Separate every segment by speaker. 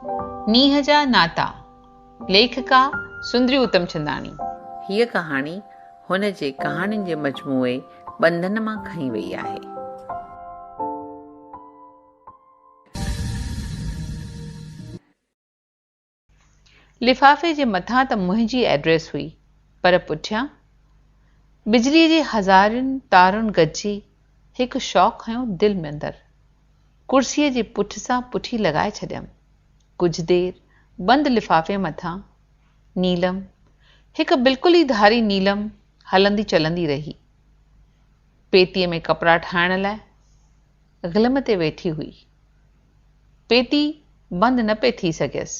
Speaker 1: نينهن جا ناتا، ليکڪا، سندري اتمچنداڻي. هيء ڪهاڻي هن جي ڪهاڻين جي مجموعي ٻنڌن مان کنئي وئي آهي. لفافي جي مٿان ته منهنجي ائڊريس هئي، پر پٺيان بجليء جي هزارين تارن گڏجي هڪ شاڪ هنيو دل ۾ اندر. ڪرسيء جي پٺ سان پٺي لڳائي ڇڏيم. ڪجهه دير بند لفافي مٿان نيلم، هڪ بلڪل ئي ڌاري نيلم هلندي چلندي رهي. پيتيء ۾ ڪپڙا ٺاهڻ لاء غلم تي ويٺي هئي. پيتي بند نه پئي ٿي سگهيس.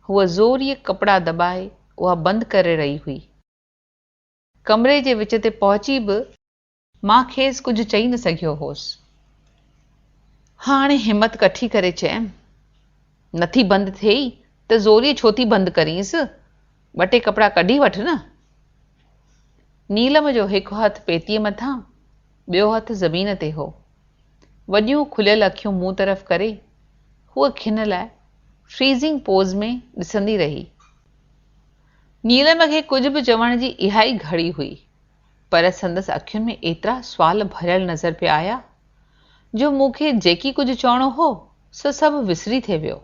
Speaker 1: هوء زوريء ڪپڙا دٻائي اها بند ڪري رهي هئي. ڪمري جي وچ تي پهچي به مان کيس ڪجهه چئي نه سگهيو هوس. هاڻي همت ڪٺي ڪري چيم، نٿي بند ٿئي ته زوريء ڇو ٿي بند ڪرينس؟ ٻه ٽي ڪپڙا ڪڍي وٺ نه. نيلم جو هڪ هٿ پيتيء مٿان، ٻيو هٿ زمين تي هو. وڏيون کليل اکيون مون طرف ڪري، هوء کن لاء فريزنگ پوز ۾ ڏسندي رهي. نيلم کي ڪجهه به چوڻ جي اها ئي گهڙي هئي، پر سندس اکين ۾ ايترا سوال ڀريل نظر پئي آيا، جو مون کي جيڪي ڪجهه چوڻو هو، سو سڀ وسري ٿي ويو.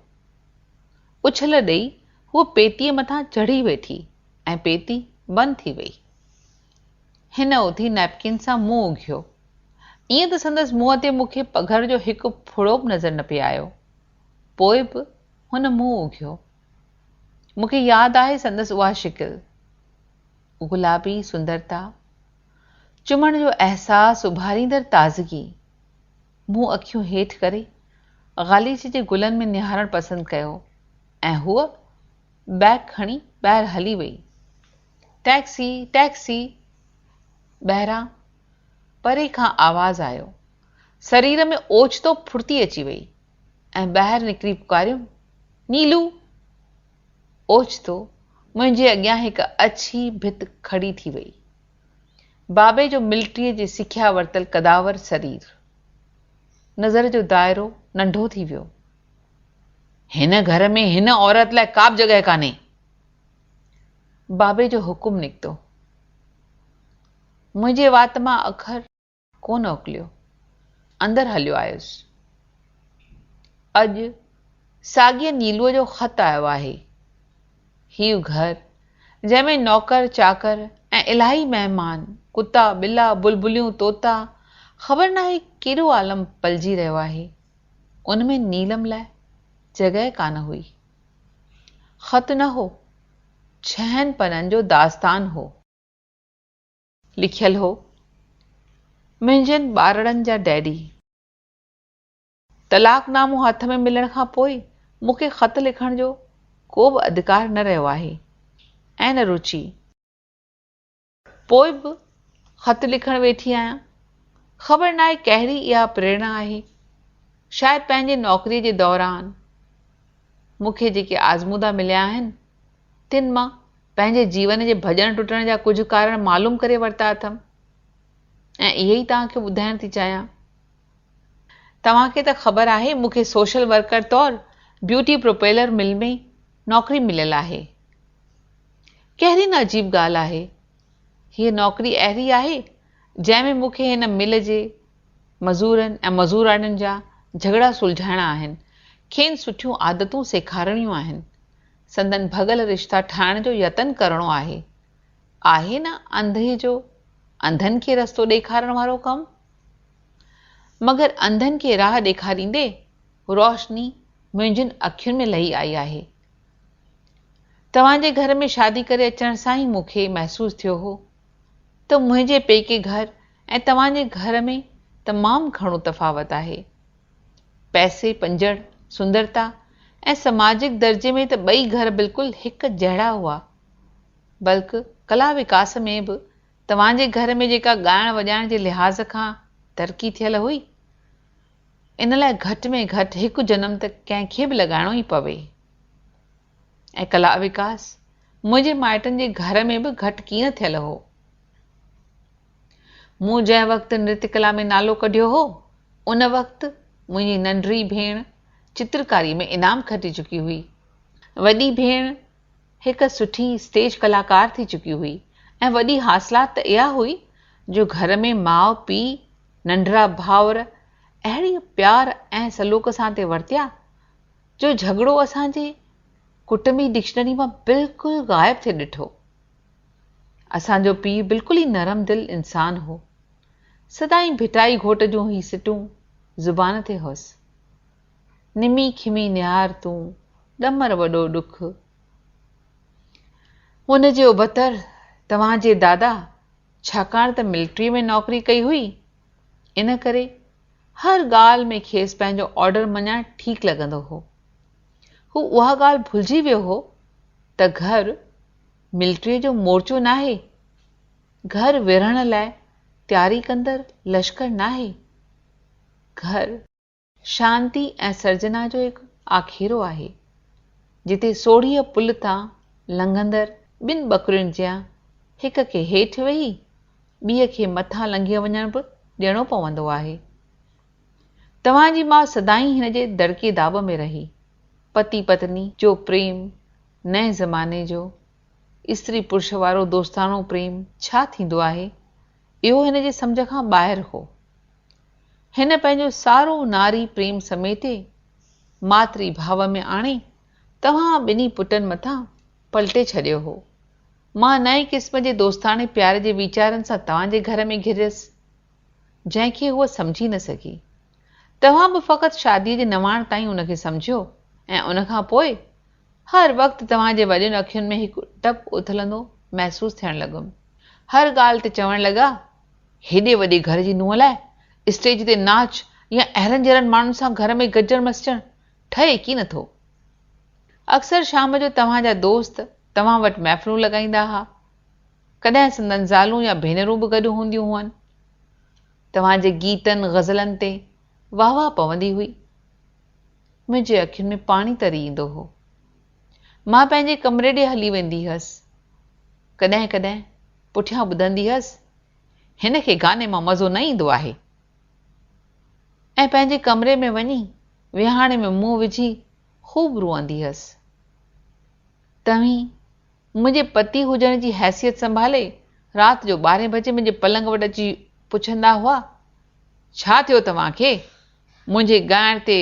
Speaker 1: اڇل ڏيئي هوء پيتيء مٿان چڙهي ويٺي ۽ پيتي بند ٿي وئي. هن اٿي نيپڪن سان منهن اگهيو. ائين ته سندس منهن تي مون کي پگهر جو هڪ ڦڙو به نظر نه پئي آيو. پوء به هن منهن اگهيو. مون کي ياد آهي سندس اها شڪل. گلابي سندرتا، چمڻ جو احساس اڀاريندڙ تازگي. مون اکيون هيٺ ڪري غاليچي جي گلن ۾ نهارڻ پسند ڪيو ۽ هوء بيگ کڻي ٻاهر هلي وئي. Taxi, taxi! ٻاهران پري کان آواز آيو. سرير ۾ اوچتو ڦڙتي اچي وئي ۽ ٻاهر نڪري پڪاريم، نيلو! اوچتو منهنجي اڳيان هڪ اڇي ڀت کڙي ٿي وئي. بابي جو ملٽريء جي سکيا ورتل قداور سرير. نظر جو دائرو ننڍو ٿي ويو. هن گهر ۾ هن عورت لاء ڪابه جڳهه ڪانهي. بابي جو حڪم نڪتو. منهنجي وات مان اکر ڪونه اڪليو. اندر هليو آيس. اڄ ساڳيء نيلوء جو خط آيو آهي. هيء گهر، جنهن ۾ نوڪر چاڪر ۽ الاهي مهمان، ڪتا، ٻلا، بلبليون، طوطا، خبر ناهي ڪيڏو عالم پلجي رهيو آهي. ان ۾ نيلم لاء جڳهه ڪانه هئي. خط نه هو، ڇهن پنن جو داستان هو. لکيل هو، منهنجن ٻارڙن جا ڊيڊي. طلاق نامو هٿ ۾ ملڻ کان پوء مون کي خط لکڻ جو ڪو به اڌڪار نه رهيو آهي ۽ نه رچي. پوء به خط لکڻ ويٺي آهيان. خبر ناهي ڪهڙي اها پريرڻا آهي. شايد پنهنجي نوڪريء جي دوران مون کي جيڪي آزمودا مليا آهن، تن مان پنهنجي جيون جي ڀڄڻ ٽٽڻ جا ڪجهه ڪارڻ معلوم ڪري ورتا اٿم ۽ اهي ئي توهان کي ٻڌائڻ ٿي چاهيان. توهان کي ته خبر آهي مون کي سوشل ورڪر طور بيوٽي پروپيلر مل ۾ نوڪري مليل آهي. ڪهڙي نه عجيب ڳالهه آهي. هيء نوڪري اهڙي آهي، جنهن ۾ مون کي هن مل جي مزورن ۽ مزوراڻين جا جهڳڙا سلجهائڻا آهن، کين سٺيون عادتون سيکارڻيون آهن، سندن ڀڳل رشتا ٺاهڻ جو يتن ڪرڻو آهي. آهي نه انڌي جو انڌن کي رستو ڏيکارڻ وارو ڪم؟ مگر انڌن کي راهه ڏيکاريندي روشني منهنجين اکين ۾ لهي آئي آهي. توهان جي گهر ۾ شادي ڪري اچڻ سان ئي مون کي محسوس ٿيو هو ته منهنجي پيڪي گهر ۽ توهان جي گهر ۾ تمام گهڻو تفاوت آهي. پئسي، پنجڙ، سندرتا ۽ سماجڪ درجي ۾ ته ٻئي گهر بلڪل هڪ جهڙا هئا. بلڪ ڪلا وڪاس ۾ به توهان جي گهر ۾ جيڪا ڳائڻ وڄائڻ جي لحاظ کان ترقي ٿيل هئي، ان لاء گهٽ ۾ گهٽ هڪ جنم ته ڪنهن کي به لڳائڻو ئي پوي. ۽ ڪلا وڪاس منهنجي مائٽن جي گهر ۾ به گهٽ ڪين ٿيل هو. مون جنهن وقت نرتيه ڪلا ۾ نالو ڪڍيو هو، ان وقت منهنجي ننڍڙي ڀيڻ چترڪاري ۾ انعام کٽي چڪي هئي. وڏي ڀيڻ هڪ سٺي اسٽيج ڪلاڪار ٿي چڪي هئي ۽ وڏي حاصلات ته اها هئي جو گهر ۾ ماء پيء، ننڍڙا ڀائر اهڙي پيار ۽ سلوڪ سان تي ورتيا جو جهڳڙو اسان جي ڪٽنبي ڊڪشنري مان بلڪل غائب ٿي ڏٺو. اسان جو پيء بلڪل ئي نرم دل انسان هو. سدائين ڀٽائي گهوٽ جون هي سٽون زبان تي هئس. نمي کمي نهار تون، ڏمر وڏو ڏک. ان جي ابتڙ توهان جي دادا ڇاڪاڻ ته ملٽريء ۾ نوڪري ڪئي هئي، ان ڪري هر ڳالهه ۾ کيس پنهنجو آرڊر مڃائڻ ٺيڪ لڳندو هو. هو اها ڳالهه ڀلجي ويو هو ته گهر ملٽريء جو مورچو ناهي، گهر وڙهڻ لاء تياري ڪندڙ لشڪر ناهي. گهر شانتي ۽ سرجنا جو هڪ آکيرو آهي، جتي سوڙهيء پل تان لنگهندڙ ٻن ٻڪرين جيان هڪ کي هيٺ ويهي ٻيء کي مٿان لنگهي وڃڻ به ڏيڻو پوندو آهي. توهان جي ماء سدائين هن جي دڙڪي داٻ ۾ رهي. پتي پتني جو پريم، نئين زماني جو استري پرش وارو دوستاڻو پريم ڇا ٿيندو آهي، اهو هن جي سمجهه کان ٻاهر هو. هن پنهنجو سارو ناري پريم سميٽي، ماتري ڀاو ۾ آڻي، توهان ٻنهي پٽن مٿان پلٽي ڇڏيو هو. مان نئين قسم جي دوستاڻي پيار جي ويچارن سان توهان جي گهر ۾ گهريس. جنهن کي هوء سمجهي نه سگهي. توهان به فقط شاديء جي نواڻ تائين ان کي سمجهيو ۽ ان کان پوء هر وقت توهان جي وڏين اکين ۾ هڪ ٽپ اٿلندو محسوس ٿيڻ لڳم. هر ڳالهه تي چوڻ لڳا، هيڏي وڏي گهر جي نونهن لاء اسٽيج تي ناچ يا اهڙن جهڙن ماڻهن سان گهر ۾ گڏجڻ مسجڻ ٺهي ڪين ٿو. اڪثر شام جو توهان جا دوست توهان وٽ محفلون لڳائيندا ها. ڪڏهن سندن زالون يا ڀينرون به گڏ هونديون هئن. توهان جي گيتن غزلن تي واهه واهه پوندي هئي. منهنجي اکين ۾ پاڻي تري ايندو هو. مان پنهنجي ڪمري ڏي هلي ويندي هيس. ڪڏهن ڪڏهن پٺيان ٻڌندي هيس، هن کي گاني مان مزو نه ايندو آهي. ۽ پنهنجي ڪمري ۾ وڃي ويهاڻي ۾ منهن وجهي خوب روئندي هيس. توهين منهنجي پتي هجڻ جي حيثيت سنڀالي رات جو ٻارهين بجي منهنجي پلنگ وٽ اچي پڇندا هئا، ڇا ٿيو توهان کي؟ منهنجي ڳائڻ تي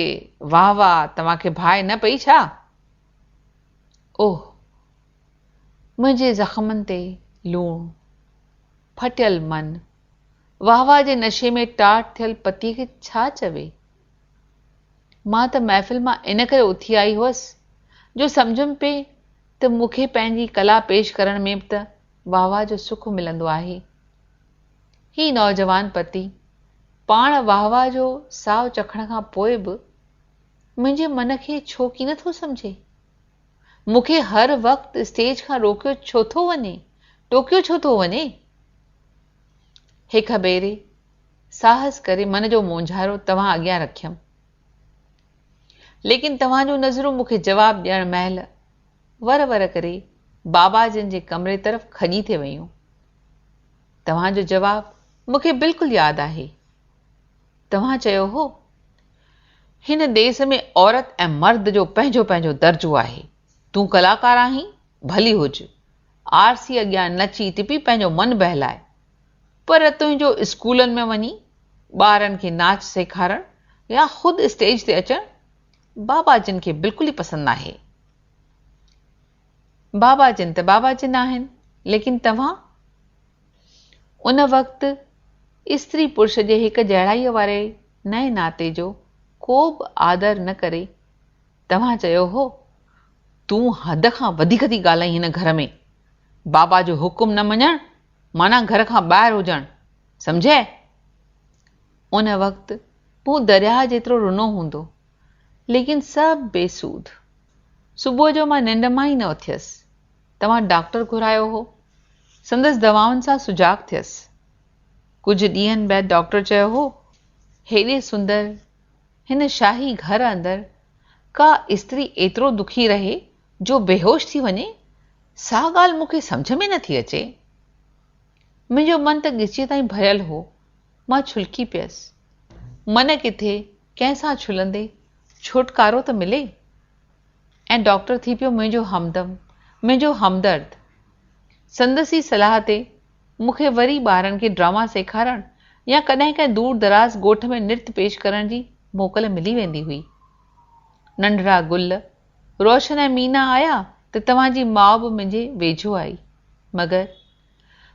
Speaker 1: واهه واهه توهان کي ڀانء نه پئي ڇا؟ اوه! منهنجي زخمن تي لوڻ، ڦٽيل من، واهه واهه جي نشي ۾ ٽاٽ ٿيل پتيء کي ڇا چوي؟ مان ته محفل مان ان ڪري اٿي آئي هئس جو سمجهيم پئي ته مون کي پنهنجي ڪلا پيش ڪرڻ ۾ به ته واهه واهه جو سک ملندو آهي. هي نوجوان پتي پاڻ واهه واهه جو ساء چکڻ کان پوء به منهنجي من کي ڇو ڪين ٿو سمجهي؟ مون کي هر وقت اسٽيج کان روڪيو ڇو ٿو وڃي، ٽوڪيو ڇو ٿو وڃي؟ هڪ ڀيري ساهس ڪري من جو مونجهارو توهان اڳيان رکيم. ليڪن توهان جون نظرون مون کي جواب ڏيڻ مهل ور ور ڪري بابا جن جي ڪمري طرف کڄي ٿي ويون. توهان جو جواب مون کي بلڪل ياد آهي. توهان چيو هو، هن ديس ۾ عورت ۽ مرد جو پنهنجو پنهنجو درجو آهي. تون ڪلاڪار آهين، ڀلي هج. آرسي اڳيان نچي ٽپي پنهنجو من بهلاء. پر تنهنجو اسڪولن ۾ وڃي ٻارن کي ناچ سيکارڻ يا خود اسٽيج تي اچڻ بابا جن کي بلڪل ئي پسند ناهي. بابا جن ته بابا جن آهن، ليڪن توهان؟ ان وقت استري پرش جي هڪ جهڙائيء واري نئين ناتي جو ڪو به آدر نه ڪري توهان چيو هو، تون حد کان وڌيڪ ٿي ڳالهائين هن گهر ۾ بابا جو حڪم نه مڃڻ معنيٰ گهر کان ٻاهر هجڻ، سمجهئي؟ ان وقت مون درياهه جيترو رنو هوندو، ليڪن سڀ بي سود. صبح جو مان ننڊ مان ئي نه اٿيس. توهان ڊاڪٽر گهرايو هو. سندس دوائن سان سجاڳ ٿيس. ڪجهه ڏينهن بعد ڊاڪٽر چيو هو، هيڏي سندر هن شاهي گهر اندر ڪا استري ايترو دکي رهي جو بيهوش ٿي وڃي، سا ڳالهه مون کي سمجهه ۾ نٿي اچي. منهنجو من ته ڳچيء تائين ڀريل هو. مان ڇلڪي پيس. من ڪٿي ڪنهن سان ڇلندي ڇوٽڪارو ته ملي. ۽ ڊاڪٽر ٿي پيو منهنجو همدم، منهنجو همدرد. سندس ئي صلاح تي مون کي وري ٻارن کي ڊراما سيکارڻ يا ڪڏهن ڪنهن دور دراز ڳوٺ ۾ نرت پيش ڪرڻ جي موڪل ملي ويندي هئي. ننڍڙا گل، روشن ۽ مينا آيا ته توهان جي ماء به منهنجي ويجهو آئي. مگر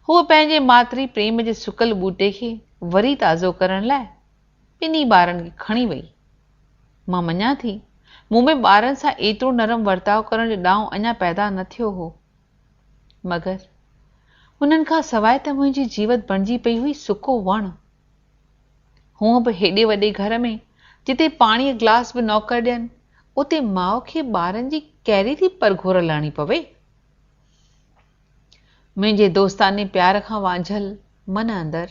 Speaker 1: هوء پنهنجي ماتري پريم جي سڪل ٻوٽي کي وري تازو ڪرڻ لاء ٻنهي ٻارن کي کڻي وئي. مان مڃان ٿي، مون ۾ ٻارن سان ايترو نرم ورتاء ڪرڻ جو ڏانء اڃا پيدا نه ٿيو هو. مگر انهن کان سواء ته منهنجي جيوت بڻجي پئي هئي سڪو وڻ. هونء به هيڏي وڏي گهر ۾ جتي پاڻيء گلاس به نوڪر ڏين، اتي ماء کي ٻارن جي ڪهڙي ٿي پرگهور لهڻي پوي؟ منهنجي دوستاني پيار کان وانجهيل من اندر،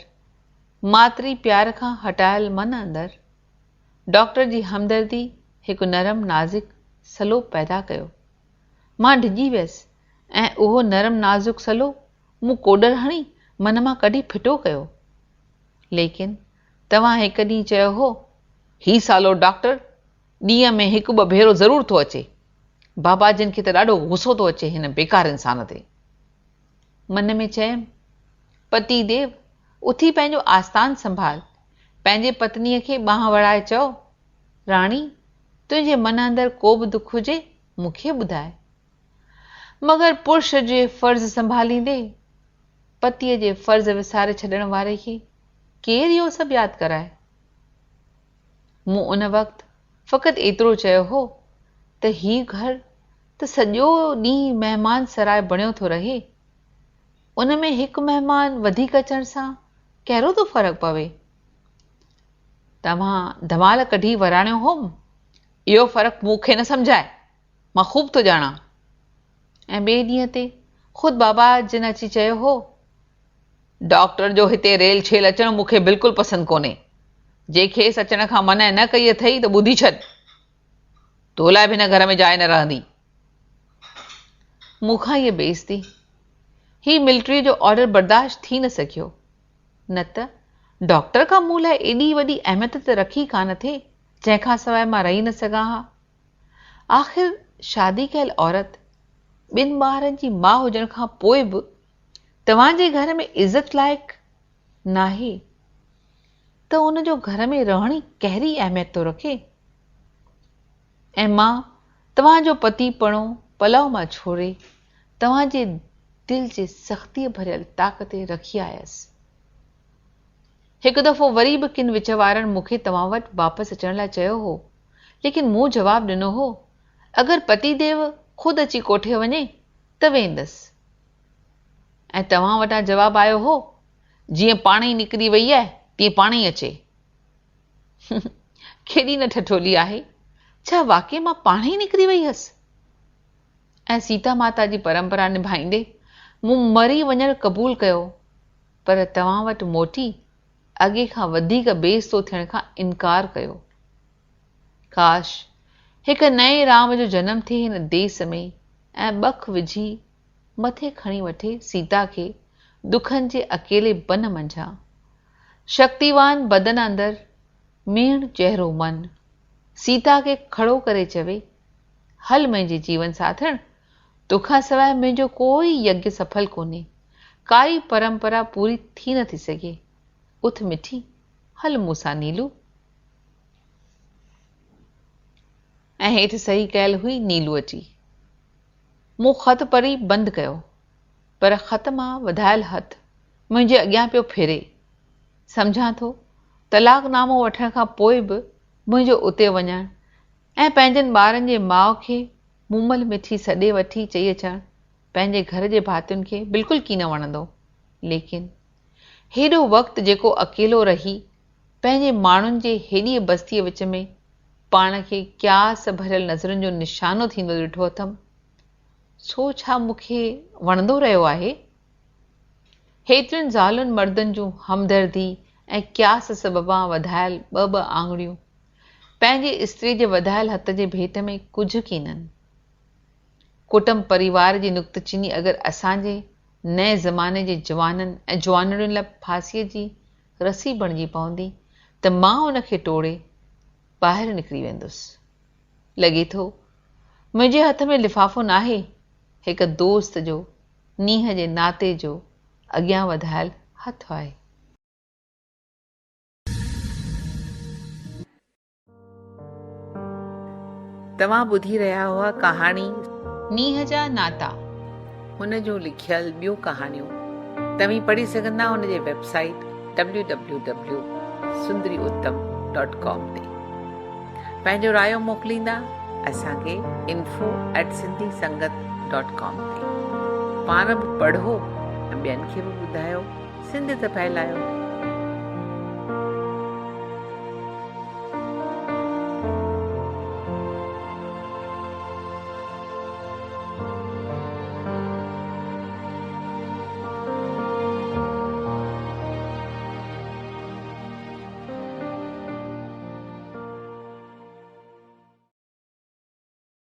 Speaker 1: ماتري پيار کان هٽايل من اندر، ڊاڪٽر جي همدردي هڪ نرم نازڪ سلو پيدا ڪيو. مان ڊڄي ويس ۽ اهو نرم نازڪ سلو مون ڪوڏر هڻي من مان ڪڍي ڦٽو ڪيو. ليڪن توهان هڪ ڏينهن چيو هو، هي سالو ڊاڪٽر ڏينهن ۾ هڪ ٻه ڀيرو ضرور ٿو اچي. بابا جن کي ته ڏاڍو غصو ٿو اچي هن بيڪار انسان تي. من ۾ چيم، پتي ديو، اٿي پنهنجو آستان سنڀال، پنهنجي پتنيء کي ٻانهن وڙائي چئو، راڻي، تنهنجي من اندر ڪو به دک هجي، مون کي ٻڌاء. مگر پرش جي فرض سنڀاليندي، پتيء جي فرض وساري ڇڏڻ واري کي ڪير اهو سڀ ياد ڪرائي؟ مون ان وقت فقط ايترو چيو هو ته هي گهر ته سڄو ڏينهن مهمان سراء بڻيو ٿو رهي، ان ۾ هڪ مهمان وڌيڪ اچڻ سان ڪهڙو ٿو فرق پوي؟ توهان ڌمال ڪڍي وراڻيو هوم، اهو فرق مون کي نه سمجهاء، مان خوب ٿو ڄاڻان. ۽ ٻئي ڏينهن تي خود بابا جن اچي چيو هو، ڊاڪٽر جو هتي ريل ڇيل اچڻ مون کي بلڪل پسند ڪونهي. جي کيس اچڻ کان منع نه ڪئي اٿئي ته ٻڌي ڇڏ. تو لاء به هن گهر ۾ جاء نه رهندي. مون کان هيء بيعزتي، هي ملٽريء جو آرڊر برداشت ٿي نه سگهيو. نه ته ڊاڪٽر ڪا مون لاء ايڏي وڏي اهميت ته رکي ڪانه ٿي، جنهن کان سواء مان رهي نه سگهان ها. آخر شادي ڪيل عورت، ٻن ٻارن جي ماء هجڻ کان پوء به توهان جي گهر ۾ عزت لائق ناهي ته ان جو گهر ۾ رهڻ ئي ڪهڙي اهميت ٿو رکي؟ ۽ مان توهان جو پتي پڻو پلئه مان ڇوڙي توهان جي دل جي سختيء ڀريل طاق تي رکي آيس. هڪ دفعو وري به ڪن وچ وارن مون کي توهان وٽ واپس اچڻ لاء چيو هو، ليڪن مون جواب ڏنو هو، اگر پتي ديو خود اچي ڪوٺي وڃي ته ويندس. ۽ توهان وٽان جواب آيو هو، جيئن پاڻ ئي نڪري وئي آهي، تيئن پاڻ ئي اچي. ڪيڏي نه ٺٺولي آهي، ڇا واقعي مان پاڻ ئي نڪري وئي هيس؟ ۽ سيتا ماتا جي پرمپرا نڀائيندي مون مري وڃڻ قبول ڪيو، پر توهان وٽ موٽي اڳي کان وڌيڪ بي عزتو ٿيڻ کان انڪار ڪيو. ڪاش! هڪ نئين رام جو جنم ٿئي هن ديس ۾ ۽ ٻک وجهي مٿي کڻي وٺي سيتا کي دکن جي اڪيلي بن منجهان. شڪتيوان بدن اندر ميڻ چهرو من، سيتا کي کڙو ڪري چوي، هل منهنجي جيون ساٿڻ، توکان سواء منهنجو ڪوئي يگيه سڦل ڪونهي، ڪائي پرمپرا پوري ٿي نه ٿي سگهي، اٿ مٺي، هل مون سان نيلو. ۽ هيٺ صحيح ڪيل هئي نيلوء جي. مون خط پڙهي بند ڪيو، پر خط مان وڌايل هٿ منهنجي اڳيان پيو ڦري. سمجهان ٿو طلاق نامو وٺڻ کان پوء به منهنجو اتي وڃڻ ۽ پنهنجن ٻارن جي ماء کي مومل مٺي سڏي وٺي چئي اچڻ پنهنجي گهر جي ڀاتين کي بلڪل ڪين وڻندو. ليڪن هيڏو وقت جيڪو اڪيلو رهي پنهنجي ماڻهن جي هيڏيء بستيء وچ ۾ پاڻ کي قياس ڀريل نظرن جو نشانو ٿيندو ڏٺو اٿم، سو ڇا مون کي وڻندو رهيو آهي؟ هيترين زالن مردن جون همدردي ۽ قياس سببان وڌايل ٻه ٻه آڱريون، پنهنجي استريء جي وڌايل هٿ جي ڀيٽ ۾ ڪجهه ڪينهن. ڪٽنب پريوار جي نڪتچيني اگر اسان جي نئين زماني جي جوانن ۽ جوانڙين لاء ڦاسيء جي رسي بڻجي پوندي ته مان ان کي ٽوڙي ٻاهر نڪري ويندس. لڳي ٿو منهنجي هٿ ۾ لفافو ناهي، هڪ دوست جو نينهن جي ناتي جو اڳيان وڌايل هٿ آهي. توهان ٻڌي رهيا هئا ڪهاڻي. نينهن جا ناتا هن جون لکيل ٻيون ڪهاڻيون توهين پڙهي سگهندا هن جي web site W W W Sundari Uttam dot com تي. پنهنجو رايو موڪليندا اسان کي info at Sindhi Sangat dot com تي. پاڻ به پڙهو ۽ ٻين کي به ٻڌايو سنڌيت ڦهلايو.